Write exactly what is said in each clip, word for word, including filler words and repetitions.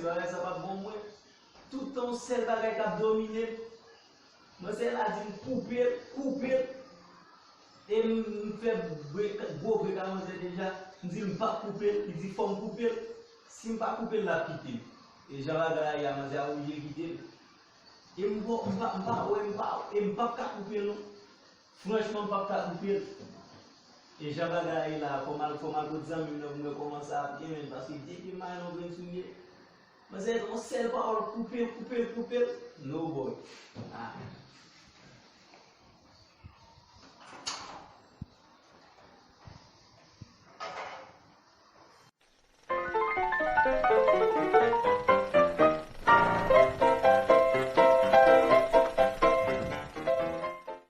Bagay sa p ap bon pou mwen. Tout tan yon sèl bagay k ap domine m. Manzè la di m koupe l, koupe l. E m, m fè brek, gwo brek a manzè deja. M di l m p ap koupe l, li di fò m koupe l. Si m pa koupe l, l ap kite m. E jan bagay la ye a, manzè a oblije kite l. E m pa, m pa, m pa wè, m pa, e m p ap ka koupe l non. Franchman, m p ap ka koupe l. E jan bagay la ye la, fò m al, fò m al kot zanmi m nan pou m wè kòman sa ap ye, men, paske depi m al nan yon grenn soulye, manzè yon sèl pawòl, koupe l, koupe l, koupe l. No boy. Ah.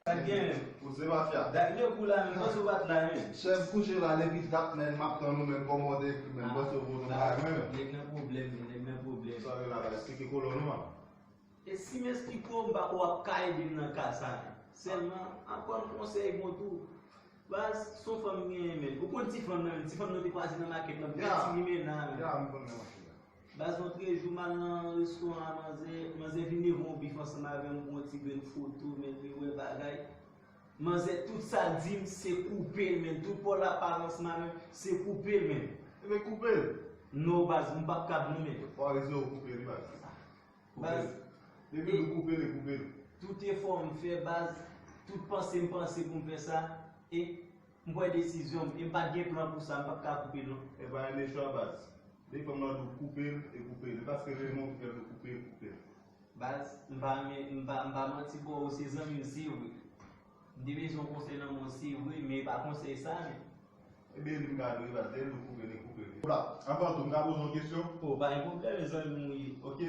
Sa k gen menm? Ou se mafya. Dat de kou la menm, panse w pa t la menm. Chèf kouche la depi dat men m ap tann ou menm kòman w te ekri menm panse w pou nou bagay mwen menm. Nèg nan pwoblèm, nèg nan pwoblèm. Sa w la, esplike kolòn ou an. E si m esplike w, m pa kwè w ap ka ede m nan ka sa a. Sèlman, aprann konsèy bon tou. Baz, se yon fanm m genyen, men. Ou konn ti fanm nan, men. Ti fanm nan te kwaze nan makèt la, m gen ti limena, men. Ya, m konn nan makèt la. Baz, yon trè jou, m al nan restoran an, manzè, manzè vin devan yon bif ansanm avè m, pran yon ti grenn foto, men, li wè bagay. Manzè, tout sa l di m, se koupe l, men. Tout pòl aparans, men, se koupe l, men. Ebyen, koupe l. Non, baz, m p ap kab, non, men. Fò rezon w koupe li, baz. Baz, depi nou koupe l, e koupe l. Tout efò m fè, baz, tout panse m panse pou m fè sa, e m pran desizyon m, e m pa t gen plan pou sa, m p ap ka koupe l non. E pa yon chwa, baz. Depi fanm nan di w koupe l, e koupe l. E paske renmen w ki fè l di w koupe l, koupe l. Baz, m pa, m pa, m pa manti ba w, se zanmi m, se vre. M te bezwen yon konsèy nan men w, se vre, men e pa konsèy sa, men. Ebyen, li m gade wi, baz, lè l di w koupe l, e koupe l. Anvan tou, m ka poze w yon kesyon? O, pa gen pwoblèm, zanmi m ou ye. Ok.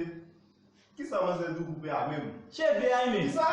Kisa manzè di w koupe a menm? Cheve a menm. Kisa?